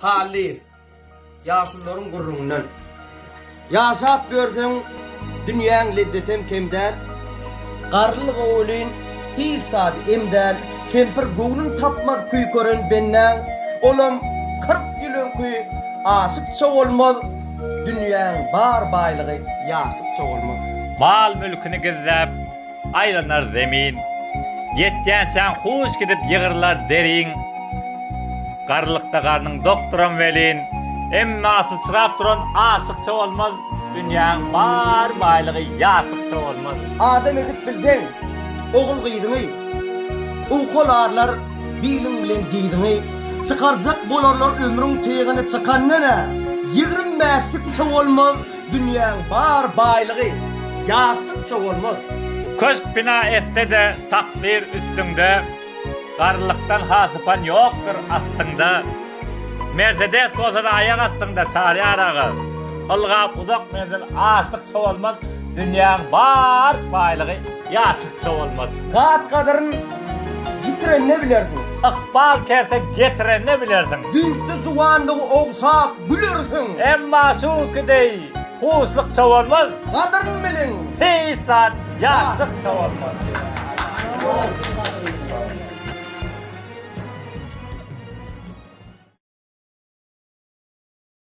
Hallyýew. Ýaşulularyň gürrüňinden. Ýaşap ýörseň, dünýäň lezzetem kem däl. Garrylyga welin hiç zady em däl. Kempir göwnün tapmaz küýkeren bendäň. Olam 40 ýyl öňki aşykça bolmaz. Dünýäň bar baýlygy ýaşykça bolmaz. Mal-mülküni gizläp, Aýlanar zemin. Ýetýänçäň huş gidip ýygrylar deriň. Garrylykda garnyň dokduram welin, emma syçrap duran aşykça bolmaz, dünýäň bar baýlygy ýaşykça bolmaz. Adam edip bilseň, ogul-gyzyňy, Owkalarlar biliň bilen dyzyňy, Çykarjak bolarlar ömrüň tygyny, Çykanda nä, 20 bäşlikçe bolmaz, Dünýäň bar baýlygy ýassykça bolmaz. Köşk bina etse-de takdyr üstüňde, Garrylykdan hasypan ýokdur astyňda. Mersedes bolsa-da aýak astyňda, Çaryýar aga. Ylgap uzak menzil aşdykça bolmaz, Dünýäň bar baýlygy ýaşykça bolmaz. Zat gadyryn ýitirende bilersiň. Ykbal kerte getirende bilersiň. Düýşde juwanlygy ogşap gülersiň. Emma şuňky deý huşlukça bolmaz. Gadyryn biliň. Hiç zat ýaşlykça bolmaz.